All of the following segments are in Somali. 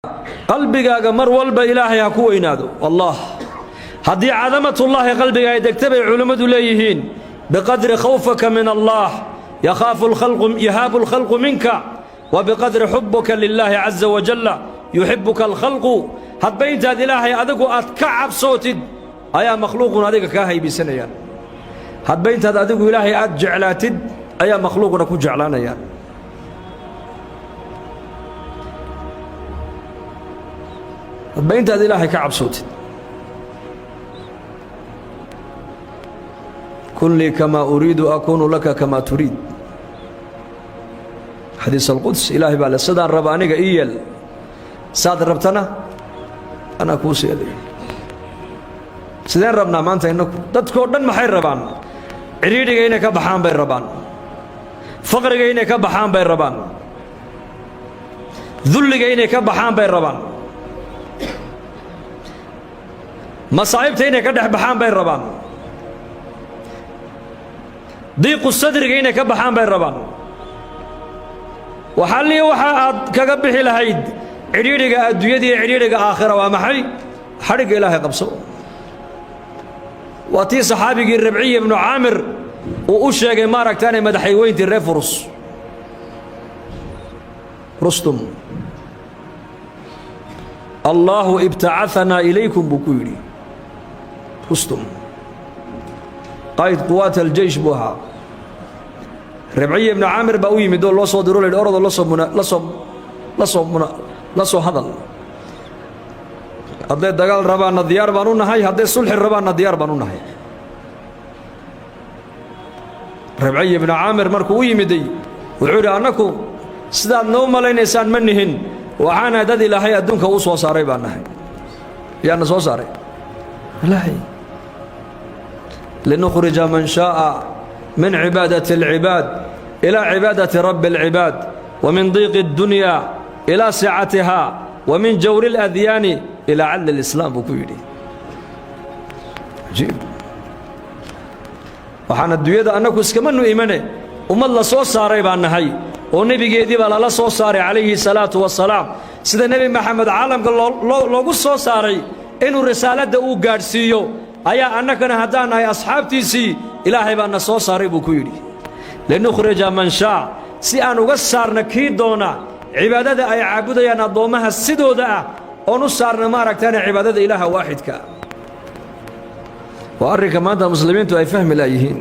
Qalbigaaga mar walba Ilaahay ha ku weynaado. Allah haddii cadamatullaahi qalbiga ay degta, bay culimmadu leeyihiin, biqadri khawfaka min Allah yakhaafu alkhalqu, yahaabu alkhalqu minka, wa biqadri xubuka lilaahi caza wajalla yuxibuka alkhalqu. Hadba intaad Ilaahay adigu aad ka cabsootid ayaa makhluuqun adiga kaa haybisanayaan. Hadba intaad adigu Ilaahay aad jeclaatid ayaa makhluuquna ku jeclaanayaan. Hadba intaad Ilaahay ka cabsootid. Kun lii kamaa uriidu akuunu laka kamaa turiid, xadiis alquds. Ilaahay baa le, sidaan raba aniga ii yeel, saad rabtana anaa kuu seelay. Sideen rabnaa maanta innaku? Dadkoo dhan maxay rabaan? Cidhiidhiga inay ka baxaan bay rabaan, faqriga inay ka baxaan bay rabaan, dulliga inay ka baxaan bay rabaan, masaa'ibta inay ka dhex baxaan bay rabaan, diiqu sadriga inay ka baxaan bay rabaan. Waxaaliya waxa aad kaga bixi lahayd cidhiidhiga adduunyada iyo cidhiidhiga aakhira waa maxay? Xadhigga Ilaahay qabso. Waa tii saxaabigii Rabciya ibnu Caamir uu u sheegay, maaragtaanay madaxayweyntii reer Furus, Rustum. "Allaahu ibtacaanaa ilaykum," buu ku yidhi Rustum. Qaa'id quwaat aljeysh buu ahaa. Rabciya ibnu Caamir baa u yimid oo loo soo diro, la yidhi, "Orodoo lasoo muna lasoo lasoo muna la soo hadal. Hadday dagaal rabaanna diyaar baan u nahay, hadday sulxi rabaanna diyaar baan u nahay." Rabciya ibnu Caamir markuu u yimiday wuxuu yidhi, "Annaku sidaad noo malaynaysaan ma nihin. Waxaana dad Ilaahay adduunka uu soo saaray baan nahay." Yaana soo saaray? Ilaahay. Linukhrija man shaa'a min cibaadati alcibaad ilaa cibaadati rabbi alcibaad, wa min diiqi اddunya ilaa sicatiha, wa min jawri اladyaani ilaa cadli اlislaam, buu ku yidhi. Ajiib. Waxaan adduunyada annaku iskamanu imane, ummad la soo saaray baan nahay oo nebigeedii baa lala soo saaray, calayhi salaatu wasalaam. Sida Nebi Maxamed caalamka loogu soo saaray inuu risaaladda uu gaadhsiiyo, ayaa annagana haddaan nahay asxaabtiisii Ilaahay baa na soo saaray, buu ku yidhi. Linukhrija man shaa, si aan uga saarna kii doona cibaadada ay caabudayaan addoommaha sidooda ah, oon u saarna, maaragtaana, cibaadada Ilaaha waaxidka ah. Waa arrinka maanta muslimiintu ay fahmi laayihiin.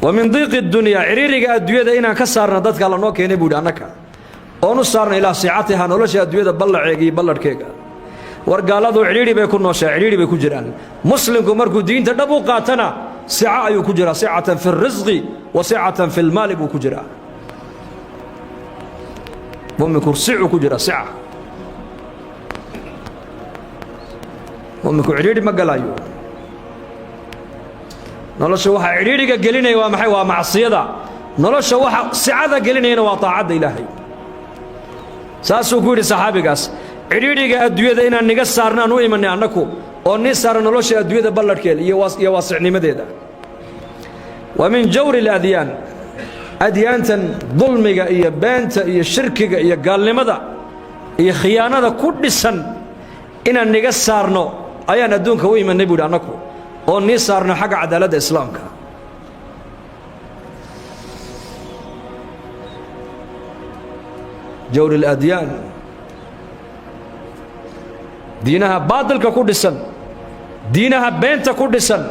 Wa min diiqi dunyaa, ciriiriga adduunyada inaan ka saarna dadka lanoo keenay, buu yidhi, annaka oon u saarna ilaa sicatiha, nolosha adduunyada ballaceega iyo balladhkeega. War gaaladu cidhiidhi bay ku nooshaa, cidhiidhi bay ku jiraan. Muslimku markuu diinta dhab u qaatana sica ayuu ku jiraa, sicatan fi اlrisqi wa sicatan fi lmaali buu ku jiraa. Muminku sicuu ku jiraa, sica. Muminku cidhiidhi ma galaayo. Nolosha waxaa cidhiidhiga gelinaya waa maxay? Waa macsiyada. Nolosha waxa sicada gelinayana waa taacadda Ilaahay. Saasuu ku yidhi saxaabigaas, cidhiidhiga adduunyada inaan niga saarnaan u imanay annaku, oo nii saarna nolosha adduunyada balladhkeeda iyo waasicnimadeeda. Wa min jawri aladyaan, adyaantan dulmiga iyo beenta iyo shirkiga iyo gaalnimada iyo khiyaanada ku dhisan inaan niga saarno ayaan adduunka u imanay, buu yidhi, annaku oo nii saarno xagga cadaaladda islaamka. Jawri aladyaan, diinaha baadilka ku dhisan, diinaha beenta ku dhisan,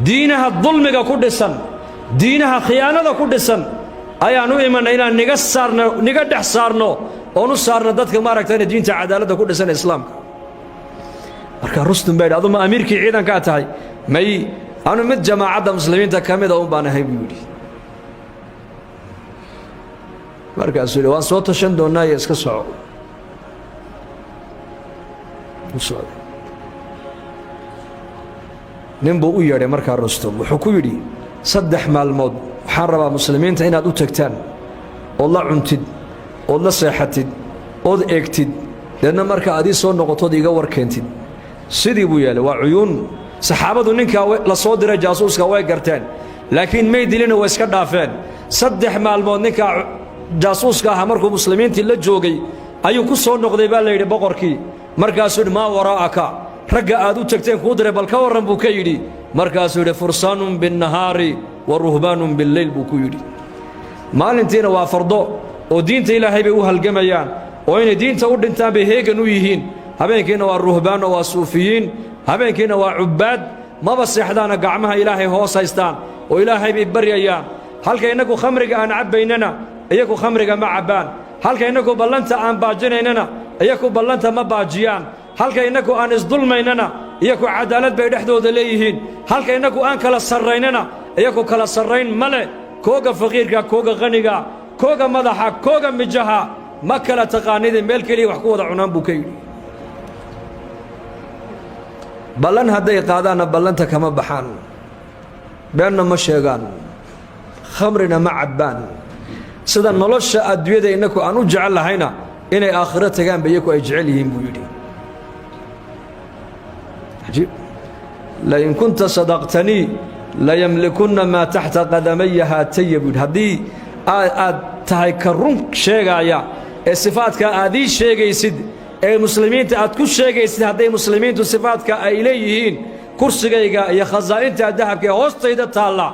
diinaha dulmiga ku dhisan, diinaha khiyaanada ku dhisan ayaan u imanay inaan niga saarno, niga dhex saarno, oon u saarno dadka, maaragtayna, diinta cadaaladda ku dhisan islaamka. Marka Rustum baa yidhi, "Aduma amiirkii ciidankaa tahay?" "May, anu mid jamaacadda muslimiinta ka mida un baan ahay," buu yidhi. Markaasuu yidhi, "Waan soo tashan doonnaayo, iska soco." U socday. Nin buu u yeedhay markaa Rustum. Wuxuu ku yidhi, "3 maalmood waxaan rabaa muslimiinta inaad u tagtaan, ood la cuntid, ood la seexatid, ood eegtid, deedna marka aad ii soo noqotood iiga war keentid." Sidii buu yeelay. Waa cuyuun. Saxaabadu ninkaa la soo diray jaasuuska way garteen, laakiin may dilina, way iska dhaafeen. 3 maalmood ninkaa Jaasuuska ahaa markuu muslimiintii la joogay ayuu ku soo noqday baa la yidhi boqorkii. Markaasuu yidhi: "Maa waraa'aka? Ragga aad u tagteen kuu diray, bal ka warran?" buu ka yidhi. Markaasuu yidhi: "Fursaanun binnahaari wa ruhbaanun billeyl," buu ku yidhi. Maalintiina waa fardo oo diinta Ilaahay bay u halgamayaan oo inay diinta u dhintaan bay heegan u yihiin. Habeenkiina waa ruhbaan oo waa suufiyiin. Habeenkiina waa cubbaad, maba seexdaana, gacmaha Ilaahay hoos haystaan oo Ilaahay bay baryayaan. Halka innagu khamriga aan cabbaynana, iyagu khamriga ma cabbaan. Halka innagu ballanta aan baajinaynana, iyagu ballanta ma baajiyaan. Halka innagu aan isdulmaynana, iyagu caddaalad bay dhexdooda leeyihiin. Halka innagu aan kala sarraynana, iyagu kala sarrayn ma leh. Kooga faqiirka, kooga qaniga, kooga madaxa, kooga mijaha ma kala taqaanide, meel keliya wax ku wada cunaan, buu ka yidhi. Ballan hadday qaadaanna ballanta kama baxaan, beenna ma sheegaan, khamrina ma cabbaan. Sida nolosha adduunyada innaku aan u jecel lahayna, inay aakhiro tagaanba iyaku ay jecel yihiin, buu yidhi. Ajiib. "لئن كنت صدقتني ليملكن ما تحت قدمي هاتين," buu yidhi. Haddii aad tahay ka run sheegaaya ee sifaadka aad ii sheegaysid ee muslimiinta aad ku sheegaysid, hadday muslimiintu sifaadka ay leeyihiin, kursigayga iyo khasaa'inta dahabka ee hoostayda taalla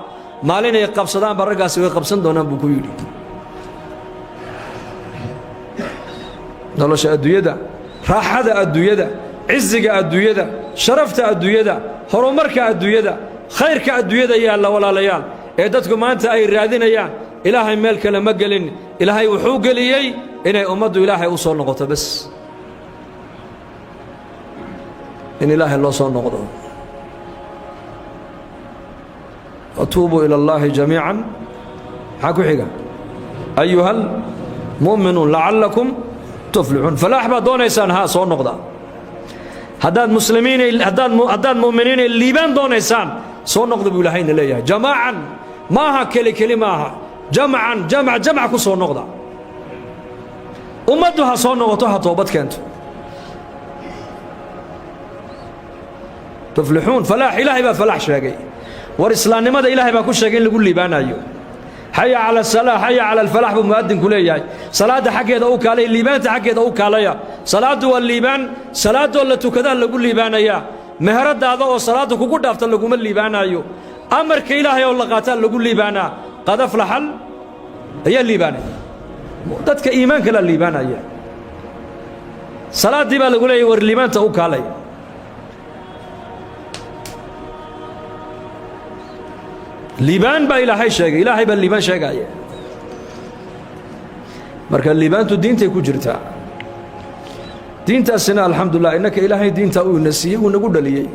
maalinay qabsadaanba raggaasi way qabsan doonaan, buu ku yidhi. Nolosha adduunyada, raaxada adduunyada, ciziga adduunyada, sharafta adduunyada, horumarka adduunyada, khayrka adduunyada yaalla, walaalayaal, ee dadku maanta ay raadinayaan, Ilaahay meel kale ma gelin. Ilaahay wuxuu geliyey inay ummaddu Ilaahay u soo noqoto bes, in Ilaahay loo soo noqdo. "وتوبوا إلى الله جميعا," maxaa ku xiga? "أيها المؤمنون لعلكم تفلحون." Falaax baad doonaysaan? Haa, soo noqda. Haddaad muslimiin, haddaad mu'miniinay liibaan doonaysaan, soo noqda, buu Ilaahayna leeyahay. Jamaacan ma aha, keli keli ma aha, jamcan, jamc, jamc ku soo noqda. Ummaddu ha soo noqoto, ha toobad keento. Tuflixuun, falaax. Ilaahay baa falaax sheegay. War, islaamnimada Ilaahay baa ku sheegay in lagu liibaanayo. "حي على الصلاة، حي على الفلاح," buu mu'adinku leeyahay. Salaadda xaggeeda u kaalay, liibaanta xaggeeda u kaalaya. Salaaddu waa liibaan. Salaaddoo la tukadaa lagu liibaanayaa. Meheradaada oo salaadda kugu dhaafta laguma liibaanaayo. Amarka Ilaahay oo la qaataa lagu liibaanaa. "قد أفلح" ayaa liibaanaya, dadka iimaanka la liibaanaya. Salaaddii baa lagu leeyahy, war liibaanta u kaalay. Liibaan baa Ilaahay sheegay. Ilaahay baa liibaan sheegaya. Marka liibaantu diintay ku jirtaa. Diintaasina, alxamdulilah, innaka Ilaahay diintaa uu ina siiyey, uu nagu dhaliyey.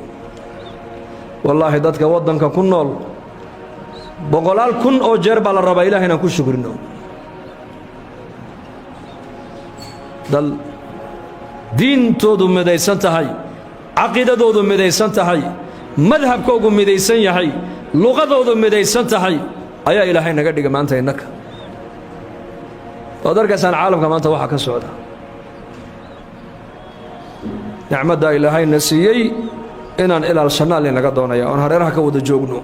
Wallaahi, dadka waddanka ku nool boqolaal kun oo jeer baa la rabaa Ilahay inaan ku shukrino. Dal diintoodu midaysan tahay, caqiidadoodu midaysan tahay, madhabkoogu midaysan yahay, luqadoodu midaysan tahay ayaa Ilaahay naga dhiga maanta innaka. Waad arkaysaan caalamka maanta waxaa ka socda. Nicmaddaa Ilaahayna siiyey inaan ilaalshannaa laynaga doonaya, oon hareeraha ka wada joogno,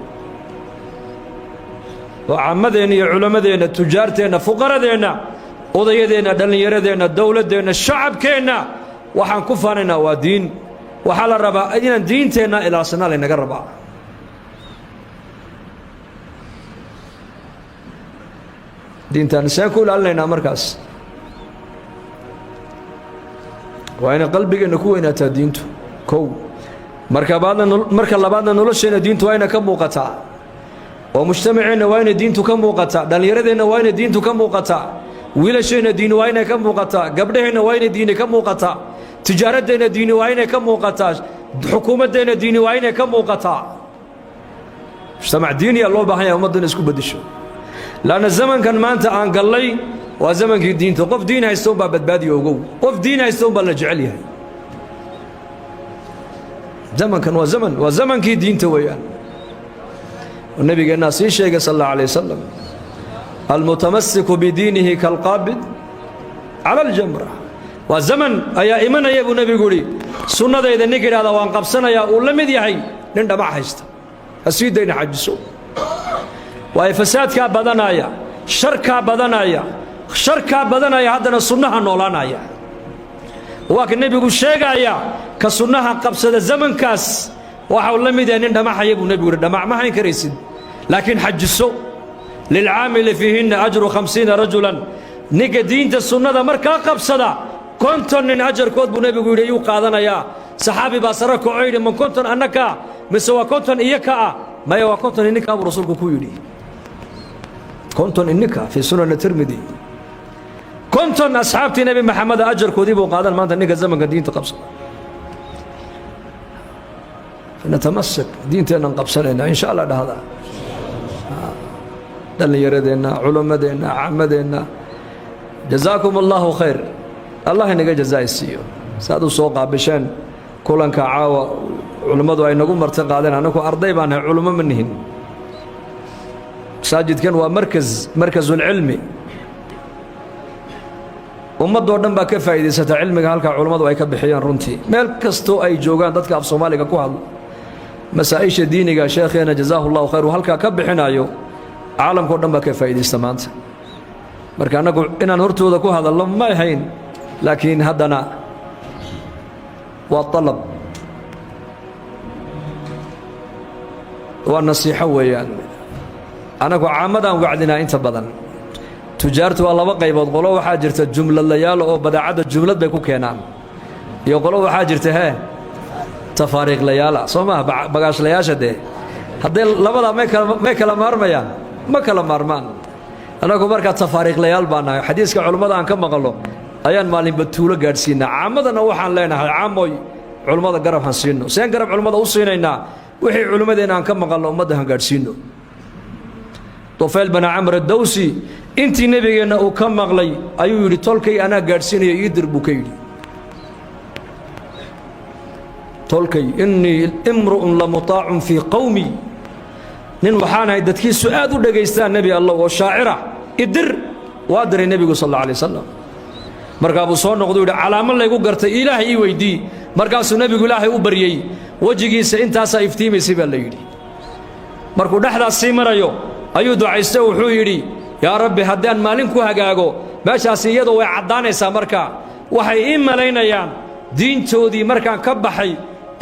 oo camadeenna iyo culammadeenna, tujaarteenna, fuqaradeenna, odayadeenna, dhallinyaradeenna, dowladdeenna, shacabkeenna, waxaan ku faanaynaa waa diin. Waxaa la rabaa inaan diinteenna ilaalsannaa laynaga rabaa. Diintaan seen ku ilaalinaynaa? Markaas waa inay qalbigeenna ku weynaataa diintu, kow. Marka baadna, marka labaadna, nolosheenna diintu waa inay ka muuqataa, oo mujtamaceenna waa inay diintu ka muuqataa, dhallinyaradeenna waa inay diintu ka muuqataa, wiilasheenna diini waa inay ka muuqataa, gabdhaheenna waa inay diini ka muuqataa, tijaaraddeenna diini waa inay ka muuqataa, xukuumaddeenna diini waa inay ka muuqataa. Mujtamac diiniya loo baahan yahay ummaddu inay isku beddesho, laanna zamankan maanta aan gallay waa zamankii diinta. Qof diin haysta unbaa badbaadiya, ogow. Qof diin haysta unbaa la jecel yahay. Zamankan waa zamankii diinta weeyaan. Nabigeennaa sii sheegay sal allahu alayh wasalam: "المتمسك بدينه كالقابض على الجمرة." Waa zaman ayaa imanaya, buu nebigu idhi, sunnadayda ninka idhahda waan qabsanayaa uu la mid yahay nin dhamac haysta, ha sii dayna, xajiso. Waayo, fasaadkaa badanaya, sharkaa badanaya. Sharkaa badanaya, haddana sunnaha noolaanaya. Waa ka nebigu sheegaya, ka sunnaha qabsada zamankaas waxau la mid yahay nin dhamaxaya buu nebigu yidhi. Dhamac ma hayn karaysid, laakiin xajiso. Lilcaamili fiihinna ajru 50 rajulan. Ninka diinta sunnada markaa qabsada, 50 nin ajarkood buu nebigu yidhi ayuu qaadanayaa. Saxaabi baa sare kaco yidhi, ma 50 annakaa mise waa 50 iyo ka ah? Maya, waa 50 ininkaa buu rasuulku ku yidhi. 50 ininka fii Sunani Tirmidi. 50 asxaabtii Nebi Maxameda ajarkoodii buu qaadan maanta ninka zamanka diinta qabsada. Natamassak, diinteennan qabsanayna insha Allah. Dhahda dhallinyaradeenna, culammadeenna, caamadeenna, jazaakum Allahu khayr. Allah inaga jazaa siiyo saad u soo qaabisheen kulanka caawa. Culimmadu ay nagu marti qaadeen. Annagu arday baan nahay, culummo ma nihin. Masaajidkan waa markas, markasulcilmi. Ummaddoo dhan baa ka faa'iidaysata cilmiga halkaa culummadu ay ka bixiyaan. Runtii meel kastoo ay joogaan dadka af Soomaaliga ku hadla, masaa'isha diiniga sheekheena jazaahu Allahu khayr uu halkaa ka bixinayo, caalamkao dhan baa ka faa'iidaysta maanta. Marka annagu inaan hortooda ku hadallo ma ahayn, laakiin haddana waa dalab, waa nasiixo weeyaan. Annagu caammadaan wacdinaa inta badan. Tujaartu waa laba qaybood: qolo waxaa jirta jumladlayaal oo badeecadda jumlad bay ku keenaan, iyo qolo waxaa jirta hee tafaariiqlayaala. Soo maaha? Bagaashlayaasha dee hadday labadaa may kala maarmayaan? Ma kala maarmaan. Annagu markaa tafaariiqlayaal baa nahay. Xadiiska culummada aan ka maqallo ayaan maalinba tuulo gaadhsiinaa. Caammadana waxaan leenahay, caamoy, culummada garab han siino. Seen garab culummada u siinaynaa? Wixii culimmadeenna aan ka maqalno ummadda han gaadhsiino. Tufayl bana Camr Adawsi intii nebigeenna uu ka maqlay ayuu yidhi, tolkay anaa gaadhsiinaya, ii dir buu ka yidhi tolkay. Innii imru'un lamutaacun fii qowmi, nin waxaanahay dadkiisu aad u dhegaystaan, Nebi Allah, oo shaacira, idir. Waa diray nebigu sal alla alay wasalam. Markaa buu soo noqduu yidhi, calaamo laygu gartay Ilaahay ii weydii. Markaasuu nebigu Ilaahay u baryey, wejigiisa intaasaa iftiimaysay baa la yidhi. Markuu dhexdaas sii marayo ayuu ducaystay. Wuxuu yidhi, yaa Rabbi, haddaan maalin ku hagaago meeshaasi iyadoo way caddaanaysaa, markaa waxay ii malaynayaan diintoodii markaan ka baxay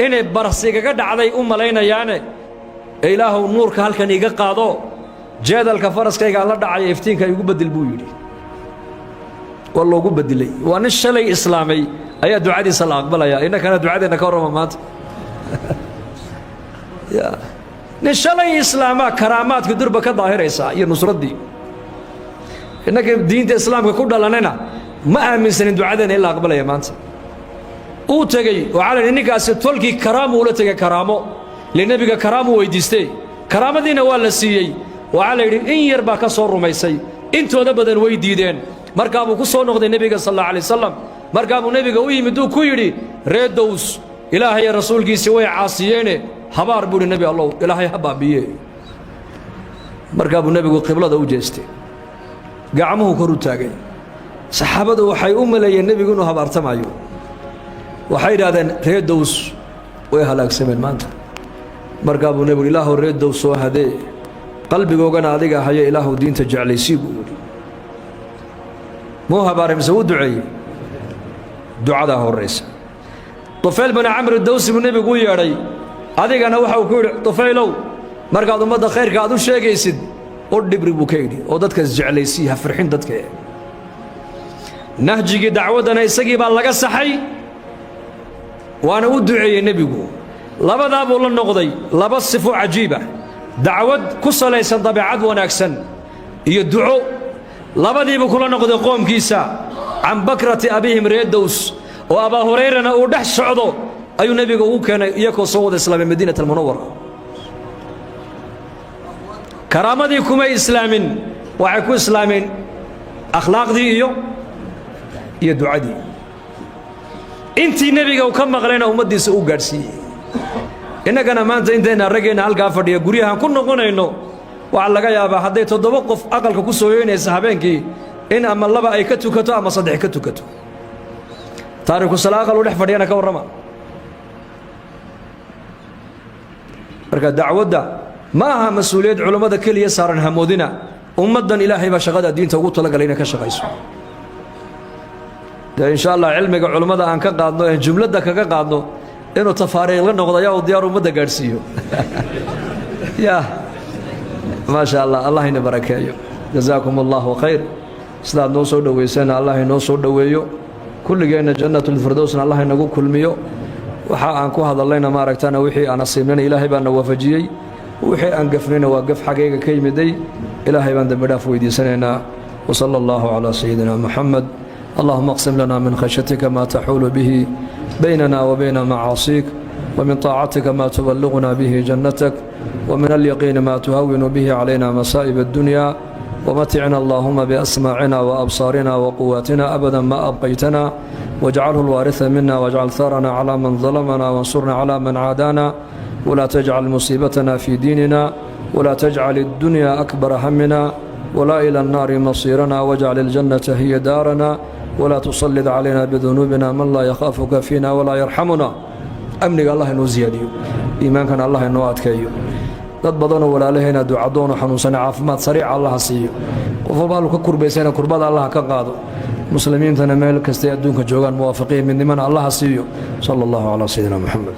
inay barsigaga dhacday u malaynayaane, ee Ilaahuw nuurka halkan iiga qaado, jeedalka faraskaygaan la dhacaya iftiinka igu beddel buu yidhi. Waa loogu beddelay. Waa nin shalay islaamay ayaa ducadiisa la aqbalayaa. Innakana ducadeenna ka warrama maanta. Ya nin shalay islaamaa karaamaadka durba ka daahiraysaa iyo nusraddii. Innaka diinta islaamka ku dhalanayna ma aaminsanin ducadeenna in la aqbalaya maanta. Uu tegey, waxaa la yidhi ninkaasi tolkii karaamo ula tegey, karaamo ile nebiga karaamuu weyddiistee, karaamadiina waa la siiyey. Waxaa la yidhi in yar baa ka soo rumaysay, intooda badan way diideen. Markaa buu ku soo noqday nebiga sal alla alay wasalam. Markaa buu nebiga u yimid, uu ku yidhi, reer Dows Ilaahay rasuulkiisii way caasiyeene, habaar buu yidhi, Nebi Allow, Ilaahay ha baabiye. Markaa buu nebigu qiblada u jeestay, gacmuhu kor u taagay. Saxaabadu waxay u maleeyeen nebigu inuu habaartamayo. Waxay yidhahdeen, reer Dows way halaagsameen maanta. Markaa buu nebigu, Ilaahu reer Dows soo hadee, qalbigoogana adiga haya, Ilaahu diinta jeclaysii buu yidhi. Muu habaaray mise wuu duceeyey? Ducadaa horraysa. Tufayl binu Camr Dawsi buu nebigu u yeedhay. Adigana waxa uu ku yidhi, Tufaylow, markaad ummadda khayrka aad u sheegaysid u dhibri buu ka yidhi, oo dadka isjeclaysii, ha farxin dadka. Nahjigii dacwaddana isagii baa laga saxay, waana u duceeyey nebigu. Labadaa buu la noqday, laba sifo cajiiba: dacwad ku salaysan dabeecad wanaagsan iyo duco. Labadiibuu kula noqday qoomkiisa can bakrati abihim reer Dows, oo Abaa Hurayrana uu dhex socdo ayuu nebiga ugu keenay iyakoo soo wada islaamay Madiinat Almunawara. Karaamadii kumay islaamin, waxay ku islaameen akhlaaqdii iyo ducadii. Intii nebiga uu ka maqlayna ummaddiisa uu gaadhsiiyey. Innagana maanta intayna raggeenna halkaa fadhiya guryahan ku noqonayno, waxaa laga yaabaa hadday 7 qof aqalka ku soo yoynaysa habeenkii in ama laba ay ka tukato ama saddex ka tukato. Taariku sala aqal u dhex fadhiyana ka warrama. Marka dacwadda ma aha mas-uuliyad culammada keliya saaran, hamoodina. Ummaddan Ilaahay baa shaqada diinta ugu talagalay inay ka shaqayso. Dee insha Allah cilmiga culummada aan ka qaadno een jumladda kaga qaadno inuu tafaariiq la noqdo ayaa uu diyaar ummadda gaadhsiiyo. Ya maasha Allah, Allah ina barakeeyo. Jazaakum Allahu khayr. Sidaad noo soo dhoweysana Allah inoo soo dhoweeyo kulligeenna, Jannatulfirdowsna Allah inagu kulmiyo. Waxa aan ku hadallayna maaragtana, wixii aan asiibnayna Ilaahay baa na waafajiyey, wixii aan gafnayna waa gaf xaggayga ka yimiday, Ilaahay baan dembi dhaaf weydiisanaynaa. Wsala Allahu calaa sayidina Muxamed. Allahuma aqsim lana min khashyatika ma taxuulu bihi baynana wa bayna macaasiik, ومن طاacتك ma تبلغنا به جنتك، ومن اليقين ما تهون به علينا مصائب الدنيا. ومتعنا اللهم بأسماعنا وأبصارنا وقواتنا أبدا ما أبقيتنا، واجعله الوارث منا، واجعل ثارنا على من ظلمنا، وانصرنا على من عادانا، ولا تجعل مصيبتنا في ديننا، ولا تجعل الدنيا أكبر همنا ولا إلى النار مصيرنا، واجعل الجنة هي دارنا، ولا تسلط علينا بذنوبنا من لا يخافك فينا ولا يرحمنا. Amniga Allah inoo siyaadiyo, iimaankana Allah inoo adkeeyo. Dad badanoo walaalaheena ducadoonu xanuunsana caafimaad sariica Allaha siiyo. Qof walba allu ka kurbaysana kurbada Allaha ka qaado. Muslimiintana meel kastay adduunka joogaan muwaafaqiin midnimana Allaha siiyo. Sala Allahu calaa sayidina Moxamed.